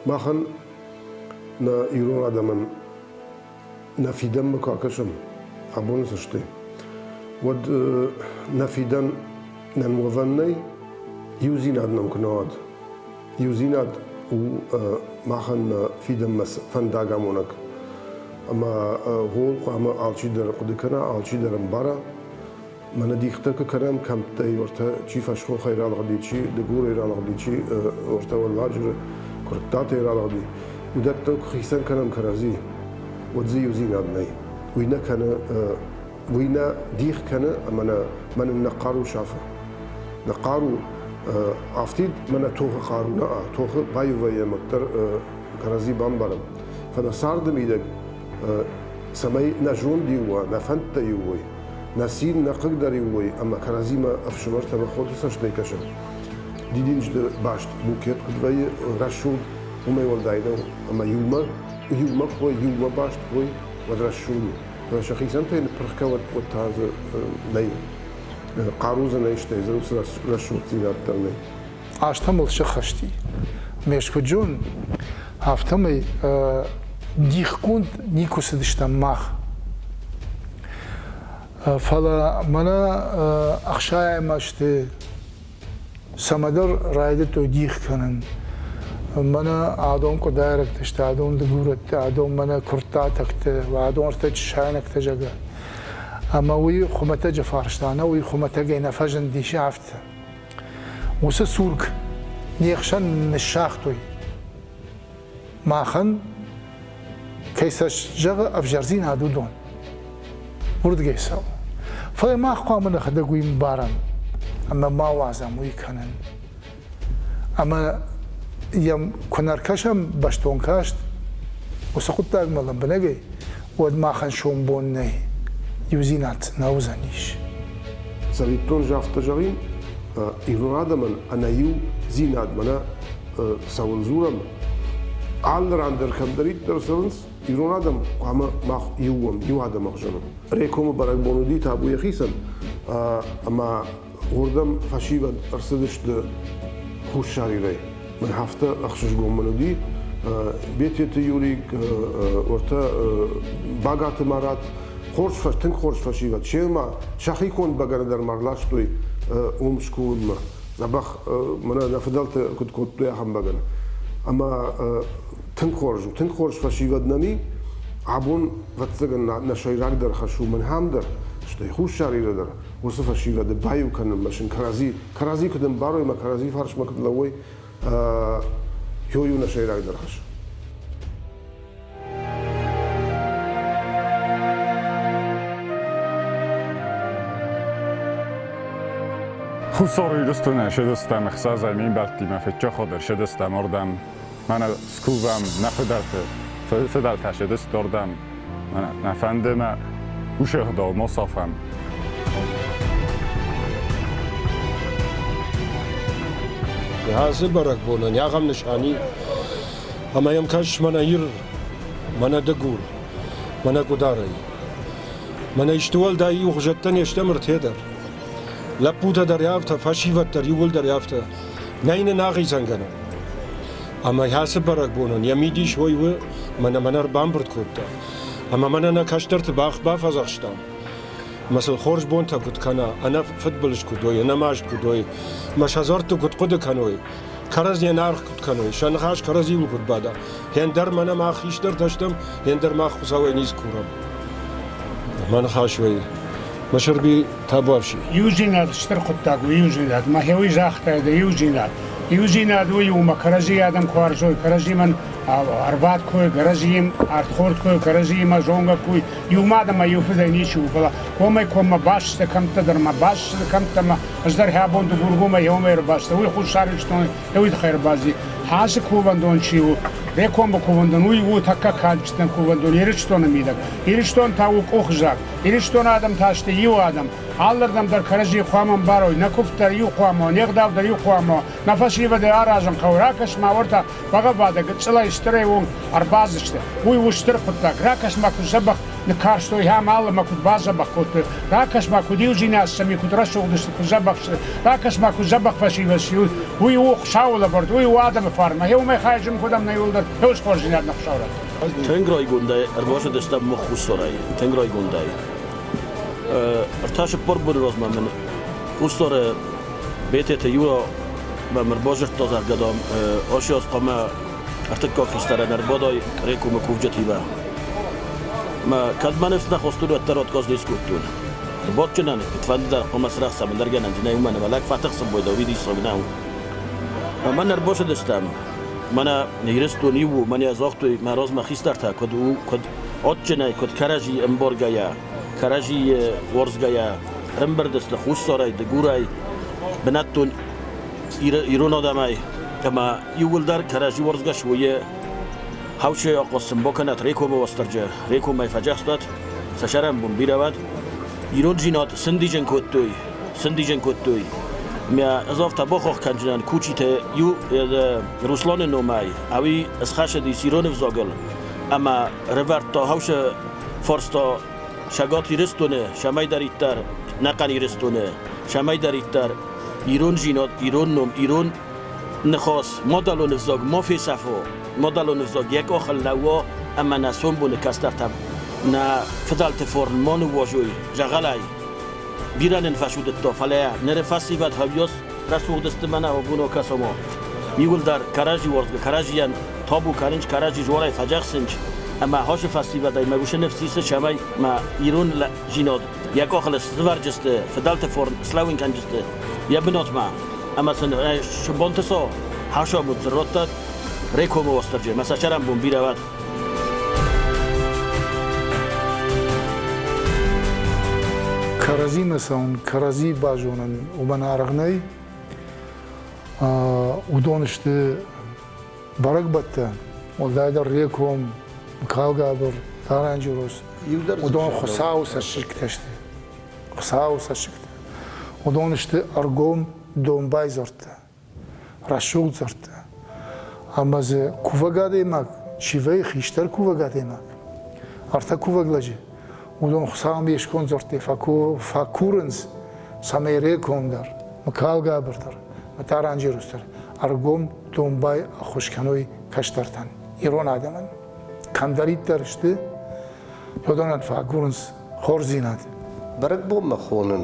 Махӕн нӕ ирон адӕмӕн нӕ фидӕнмӕ куы акӕсӕм абоны цӕстӕй, уӕд нӕ фидӕн нӕм уӕвӕн нӕй, иудзинад нӕм куы нӕ уӕд. Иудзинад у махӕн нӕ фидӕнмӕ фӕндагамонӕг. Ӕмӕ ууыл хъуамӕ алчидӕр хъуыды кӕна, алчидӕр ӕмбара. Мӕнӕ дихтӕ куы кӕнӕм кӕмттӕй, уӕртӕ чи фӕсхохӕй ралыгъди, чи Дыгурӕй ралыгъди, чи уӕртӕ Уӕлладжыры Куырттатӕй ралыгъди, уыдӕттӕ куы хицӕн кӕнӕм кӕрӕдзи, уӕд дзы иудзинад нӕй. Уый нӕ кӕны, уый нӕ дих кӕны ӕмӕ нӕ мӕнӕн нӕ хъару сафы. Нӕ хъару афтид мӕнӕ тохы хъару нӕ, тохы баиу вӕййӕм, уӕддӕр кӕрӕдзи бамбарӕм. Фӕлӕ царды мидӕг цӕмӕй нӕ зонд иу уа, нӕ фӕндтӕ иу уой, нӕ цин, нӕ хъыг дӕр иу уой ӕмӕ кӕрӕдзимӕ ӕфсымӕртӕ ӕмӕ хоты цӕстӕй кӕсӕм. Дидинджыты баст букет куыд вӕййы рӕсугъд, уымӕй уӕлдай нӕу ӕмӕ иумӕ, иумӕ куы уой, иумӕ баст куы уой, уӕд рӕсугъд у. Фӕлӕ сӕхицӕнтӕй ныппырх кӕуӕд, уӕд та дзы нӕй хъару дзы нӕй, стӕй дзы уыцы рӕсугъддзинад дӕр нӕй. Азтӕ мыл сыххӕсти. Ме скуыджон, афтӕмӕй дихгонд никуы цыдыстӕм мах. Фӕлӕ мӕнӕ ӕхсайӕм азты цӕмӕдӕр райдыдтой дих кӕнын. Мӕнӕ адон къуыдайрӕгтӕ сты, адон дыгурӕттӕ, адон мӕнӕ куырттатӕгтӕ, адон ӕртӕ чысайнӕгтӕ, зӕгъгӕ. Ӕмӕ уый хуымӕтӕджы фарста нӕ, уый хуымӕтӕгӕй нӕ фӕзындис афтӕ. Уыцы цурк не хсӕн ныссагътой. Махӕн, кӕй сӕ зӕгъы ӕвзӕрдзинад уыдон, уырдыгӕй цӕуы. Фӕлӕ мах хъуамӕ нӕхӕдӕг уый мбарӕм ӕмӕ ма уадзӕм уый кӕнын. Ӕмӕ йӕм куы нӕ ркӕсӕм бӕстон каст уыцы хъуыддагмӕ лӕмбынӕгӕй, уӕд махӕн сомбон нӕй, иудзинад нӕ уыдзӕнис. Цӕвиттон афтӕ зӕгъин, ирон адӕмӕн ӕнӕиудзинад мӕнӕ цӕуыл дзурӕм, алы ран дӕр кӕмдӕриддӕр цӕуынц, ирон адӕм хъуамӕ мах иу уӕм, иу адӕмы ӕхсӕн уӕм. Рекомы бӕрӕгбон уыди табу йӕхицӕн, ӕмӕ Уырдӕм фӕсивӕд ӕрцыдысты Хуссар Ирӕй. Мӕн афтӕ ӕхсызгон мын уыди. Бететы Юрий, уӕртӕ Багаты Марат, хорз, тынг хорз фӕсивӕд. Семӕ сӕхи конд бӕгӕны дӕр ма рластой уым скувынмӕ. Дзӕбӕх мӕнӕ нӕ фыдӕлтӕ куыд кодтой, ахӕм бӕгӕны. Ӕмӕ тынг хорз у, тынг хорз фӕсивӕд нӕм и. Абон, ӕвӕццӕгӕн, нӕ сӕйрагдӕр хӕс у мӕнхӕм дӕр, стӕй Хуссар Иры дӕр, уыцы фӕсивӕды баиу кӕнынмӕ сын кӕрӕдзи, кӕрӕдзи куыд ӕмбарой ӕмӕ кӕрӕдзи фарсмӕ куыд лӕууой, у нӕ сӕйрагдӕр хӕс. Хуссар Ирыстонӕй ссыдыстӕм ӕхсӕзӕй ме мбӕлттимӕ фӕччӕходӕр ссыдыстӕм ардӕм. Мӕнӕ скувӕм нӕ фыдӕлты, фыдӕлтӕ ссыдысты ардӕм. Нӕ фӕнды мӕ уыцы ӕгъдау ма сафӕм. Ацы бӕрӕгбонӕн ахӕм нысан и, ӕмӕ йӕм кӕс мӕнӕ Ир, мӕнӕ Дыгур, мӕнӕ Къуыдарӕй. Мӕнӕ исты уӕлдай иухуызӕттӕ не стӕм ӕртӕ дӕр. Лӕппутӕ дӕр афтӕ, фӕсивӕд дӕр иууылдӕр афтӕ. Нӕй нын ахицӕнгӕнӕн. Ӕмӕ ацы бӕрӕгбонӕн йӕ мидис уый у, мӕнӕ мӕн ӕрбамбырд кодта. Ӕмӕ мӕнӕ нӕ кӕстӕрты бӕх бафӕдзӕхстам. Мӕ сыл хорз бонтӕ куыд кӕна, ӕнӕ фыдбылыз куыд уой, ӕнӕмаст куыд уой, мӕ сӕ дзуӕртты куыд хъуыды кӕной, кӕрӕдзийӕн аргъ куыд кӕной, сӕ ныхас кӕрӕдзиуыл куыд бада. Ӕндӕр мӕнӕ мах хистӕртӕ стӕм, ӕндӕр мах Хуыцауӕй ницы курӕм. Мӕ ныхас уый. Мысырби табуафси. Иудзинад стыр хъуыддаг у, иудзинад. Мӕхе уый загътай дӕ иудзинад. Иудзинад уый у, мӕ кӕрӕдзи адӕм куы уарзой, кӕрӕдзимӕн ӕрвад куы, кӕрӕдзийы ӕрдхорд куы, кӕрӕдзиимӕ зонгӕ куы, иумӕ адӕмӕй иу фыдӕй ничи у, фӕлӕ комӕй-коммӕ баст сты кӕмттӕ дӕр ма баст сты кӕмттӕ ма ӕз дӕр абон Дыгургомӕй еумӕ ӕрбацыдтӕн, уый Хуссар Ирыстонӕй уый тыххӕй ӕрбацыди. Ацы кувӕндон чи у, Рекомы кувӕндон, уый у тӕккӕ кадджындӕр кувӕндон Ирыстоны мидӕг. Ирыстон та у къухзаг. Ирыстоны адӕм та сты иу адӕм. Алырдӕм дӕр кӕрӕдзийы хъуамӕ ӕмбарой, нӕ куывд дӕр иу хъуамӕ уа, не гъдау дӕр иу хъуамӕ уа, нӕ фӕсивӕды аразын хъӕуы, ракӕс-ма уӕртӕ бӕгъӕввадӕг гыццылӕй стырӕй онг ӕрбадзысты. Уый у стыр хъуыддаг. Ракӕс-ма, куыд дзӕбӕх ныккарстой ахӕм алы мӕ куыд бадзӕбӕх кодтой. Ракӕс-ма, куыд иудзинад сӕм и, куыд рӕсугъд сты, куыд дзӕбӕх сты. Ракӕс-ма, куыд дзӕбӕх фӕсивӕд сты. Уый у Хуыцауы лӕвӕрд, уый у адӕмы фарн. Гъе уымӕй хайджын куыд ӕм нӕ иуылдӕр хъӕуы хорздзинад нӕ Хуыцау радта. Тынг райгондӕй ӕрбацыдыстӕм Хуссарӕй, тынг райгондӕй. Ӕртӕ-цыппар боны размӕ мын Хуссары Бететы Юра мӕм ӕрбадзырдта, зӕгъгӕ, дам, ацы аз хъуамӕ ӕртыккаг хистӕрӕн ӕрбадай Рекомы кувджытимӕ. Мӕ кӕд мӕ ныфс нӕ хостон, уӕддӕр отказ не скодтон. Бадджынӕн куыдфӕндыдӕр хъуамӕ срӕхсӕм, ӕндӕр гӕнӕн нӕй, уымӕн ӕмӕ лӕг фӕтыхсын бойдӕ, уый диссаг нӕу. Мӕн ӕрбацыдыстӕм, мӕнӕ Ирыстон иу у, мӕнӕ загътой мӕ размӕ хистӕртӕ, куыд у, куыд адджынӕй, куыд кӕрӕдзи ӕмбаргӕйӕ, кӕрӕдзийы уарзгӕйӕ ӕрӕмбырд сты Хуссарӕй, Дыгурӕй, бынӕттон ирон адӕмӕй ӕмӕ иууылдӕр кӕрӕдзи уарзгӕ суы хаусе ахъуыссын бакӕнӕт Рекомы Уастырджы, Рекомӕй фӕдзӕхстат, сӕ сӕрӕнбон бирӕ уӕд. Ирондзинад сындиджын кодтой, сындиджын кодтой. Мӕ ӕз афтӕ бахахх кӕндзынӕн Кучиты иу Русланы номӕй, ӕви схӕцыдис ирон ӕвзагыл ӕмӕ рывӕрдта хаусы фарста Цӕгат Ирыстоны, цӕмӕйдӕриддӕр нӕхъӕн Ирыстоны, цӕмӕйдӕриддӕр ирондзинад, ирон ном, ирон ныхас, мадӕлон ӕвзаг ма фесӕфо, мадӕлон ӕвзаг йӕ къахыл лӕууа ӕмӕ нӕ сомбоны кӕстӕртӕм нӕ фыдӕлты фарн ма ныууадзой дзӕгъӕлӕй. Бирӕ нын фӕцудыдта, фӕлӕ ныры фӕсивӕд хӕуйос рӕсугъд сты мӕнӕ абоно кӕсомо. Иуылдӕр кӕрӕдзи уарзгӕ, кӕрӕдзийӕн табу кӕнынц, кӕрӕдзи зуарӕй фӕдзӕхсынц, ӕмӕ хосы фӕсивӕдӕй мӕ уыцы ныфс исы, цӕмӕй мӕ ирон лӕгдзинад йӕ къухыл сывӕрджысты, фыдӕлты фарн слӕууын кӕнджысты йӕ бынатмӕ, ӕмӕ сын сыбонты со хӕсомут дзырдта Рекомы Уастырджи, мӕ сӕ цӕрӕнбон бирӕ уӕд. Кӕрӕдзимӕ цӕуын, кӕрӕдзи базонын уымӕн аргъ нӕй. Уыдон сты бӕрӕгбӕттӕ, уӕлдайдӕр Реком, Мыкалгабыр, Таранджурос. Уыдон Хуыцауы цӕссыгтӕ сты. Хуыцауы цӕссыгтӕ. Уыдон сты ӕргом домбай дзырдтӕ, рӕсугъд дзырдтӕ. Ӕмӕ дзы кувӕг адӕймаг, чи вӕййы хистӕр кувӕг адӕймаг, ӕртӕ кувӕг лӕджы, уыдон Хуыцауӕн йе сконд дзырдтӕй фӕкурынц, цӕмӕй Реком дӕр, Мыкалгабыр дӕр, Мытаранджерус дӕр ӕргом домбай ӕххуыс кӕной кӕстӕртӕн, ирон адӕмӕн. Кӕмдӕриддӕр сты, уыдонӕн фӕагурынц хорздзинад. Бӕрӕгбонмӕ хонын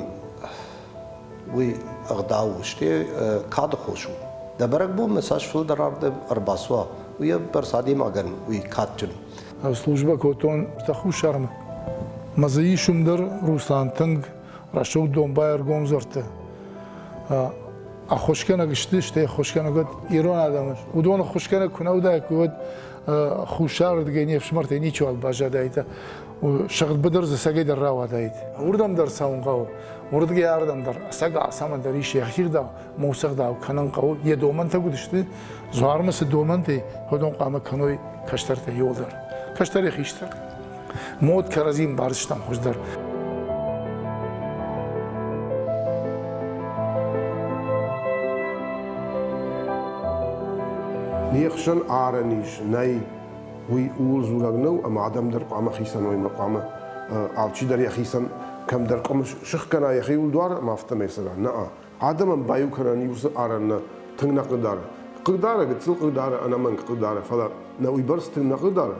уый ӕгъдау у, стӕй кады хос у. Дӕ бӕрӕгбонмӕ цас фылдӕр ардӕм ӕрбацуа, уыйбӕрц адӕймагӕн уый кадджын. Службӕ кодтон Хуссармӕ. Мӕ дзы ис уым дӕр Руслан тынг рӕсугъд домбай ӕргом дзырдты. Ӕххуысгӕнӕг сты, стӕй ӕххуысгӕнӕг уыд ирон адӕмы. Уыдон ӕххуысгӕнӕг куы нӕ уыдаиккой, уӕд хуссарырдыгӕй не фсымӕртӕй ничиуал баззадаид. Сыгъд быдыр дзы цӕгӕйдӕр рауадаид. Уырдӕм дӕр цӕуын хъӕуы, уырдыгӕй ардӕм дӕр. Ӕцӕг алцӕмӕн дӕр ис йӕхи гъдау, мусы гъдау кӕнын хъӕуы. Йӕ домӕнтӕ куыд сты, дзуармӕ цы домӕнтӕ и, уыдон хъуамӕ кӕной кӕстӕртӕ иуылдӕр. Кӕстӕрӕй хистӕр. Мод кӕрӕдзи ӕмбардзыстӕм хуыздӕр. Не хсӕн арӕн ис, нӕй, уый ууыл дзурӕг нӕу, ӕмӕ адӕм дӕр хъуамӕ хицӕн уой ӕмӕ хъуамӕ алчидӕр йӕхицӕн кӕмдӕр къуым сыхгӕна йӕхиуыл дуар ӕмӕ афтӕмӕй цӕра. Нӕ, адӕмӕн баиу кӕнӕн иу цы арӕн нӕ тынг нӕ хъыгдары. Хъыгдары, гыццыл хъыгдары, ӕнӕмӕнг хъыгдары, фӕлӕ нӕ уыйбӕрц тынг нӕ хъыгдары,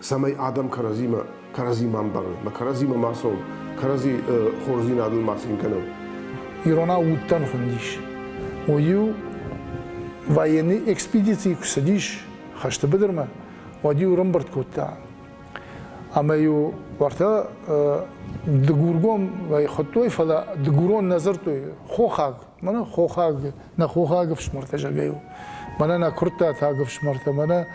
цӕмӕй адӕм кӕрӕдзимӕ кӕрӕдзи ма ӕмбарой, ма кӕрӕдзимӕ ма цӕуӕм, кӕрӕдзи хорздзинадыл ма цин кӕнӕм. Иронау удтӕн хуындис. Уый-иу военный экспедицийы куы цыдис хӕсты быдырмӕ, уӕд-иу ӕрӕмбырд кодта. Ӕмӕ-иу уӕртӕ Дыгургом хуыдтой, фӕлӕ дыгурон нӕ дзырдтой, хохаг, мӕнӕ хохаг, нӕ хохаг ӕфсымӕртӕ зӕгъгӕ-иу. Мӕнӕ нӕ куырттатаг ӕфсымӕртӕ, мӕнӕ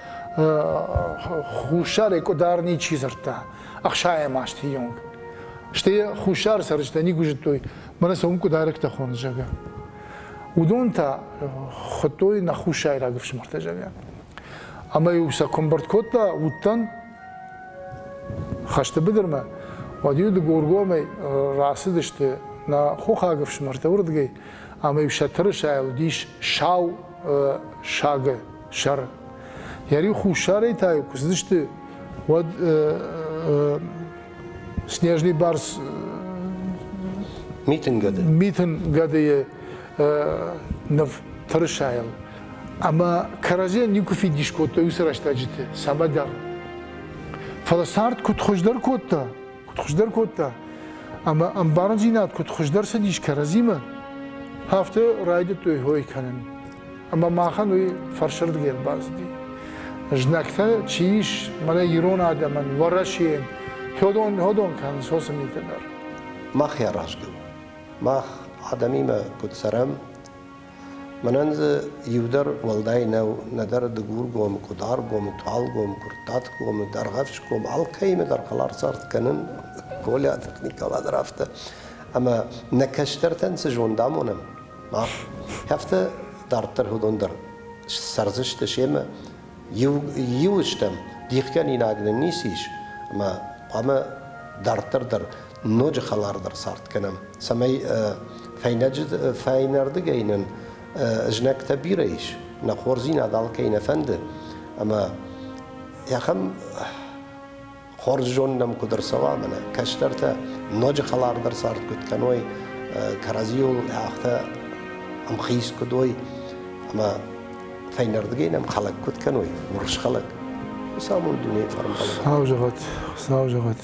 Хуссарӕй къуыдар ничи дзырдта, ӕхсайӕм азты онг. Стӕй Хуссары цӕрджытӕ никуы зыдтой, мӕнӕ сӕ уым къуыдарӕгтӕ хоны, зӕгъгӕ. Уыдон та хуыдтой нӕ хуссайраг ӕфсымӕртӕ, зӕгъгӕ. Ӕмӕ-иу сӕ куы ӕмбырд кодта, уыдтӕн хӕсты быдырмӕ, уӕд-иу Дыгургомӕй рацыдысты. нӕ хохаг ӕфсымӕртӕ уырдыгӕй, ӕмӕ-иу сӕ тырысайыл уыдис сау сагы сӕр. Йӕ риу хуссарӕй та-иу куы цыдысты, уӕд Снежный барс Митын гӕды. Митын гӕдыйы ныв тырысайыл. Ӕмӕ кӕрӕдзийӕн никуы фидис кодтой уыцы рӕстӕджыты цӕмӕдӕр. Фӕлӕ цард куыд хуыздӕр кодта, куыд хуыздӕр кодта, ӕмӕ ӕмбарындзинад куыд хуыздӕр цыдис кӕрӕдзимӕ, афтӕ райдыдтой хой кӕнын. Ӕмӕ махӕн уый фӕрсырдыгӕй ӕрбацыди. Знӕгтӕ чи ис, мӕнӕ ирон адӕмӕн, Уӕрӕсейӕн, ходон, ходон кӕнынц уыцы митӕ дӕр. Мах аразгӕ у. Мах адӕмимӕ куыд цӕрӕм, мӕнӕн дзы иу дӕр уӕлдай нӕу, нӕдӕр Дыгургом, Къуыдаргом, Туалгом, Куырттатгом, Дӕргъӕвсгом, алкӕимӕ дӕр хӕлар цард кӕнын, Коля дӕр, Никъала дӕр афтӕ. Ӕмӕ нӕ кӕстӕртӕн цы зонд амонӕм, Мах афтӕ дарддӕр уыдон дӕр цӕрдзысты семӕ. Иу, иу стӕм, дихгӕнинаг нын ницы ис, ӕмӕ хъуамӕ дарддӕр дӕр ноджы хӕлардӕр цард кӕнӕм, цӕмӕй фӕйнӕджы фӕйнӕрдыгӕй нын знӕгтӕ бирӕ ис, нӕ хорздзинад алкӕй нӕ фӕнды, ӕмӕ ахӕм хорз зонд нӕм куыд ӕрцӕуа, мӕнӕ кӕстӕртӕ ноджы хӕлардӕр цард куыд кӕной, кӕрӕдзиуыл афтӕ ӕмхиц куыд уой, ӕмӕ фӕйнӕрдыгӕй нӕм хӕлӕг куыд кӕной, урс хӕлӕг. Хуыцау мын дунейы фарн балӕвар. Хуыцау зӕгъӕд, Хуыцау зӕгъӕд.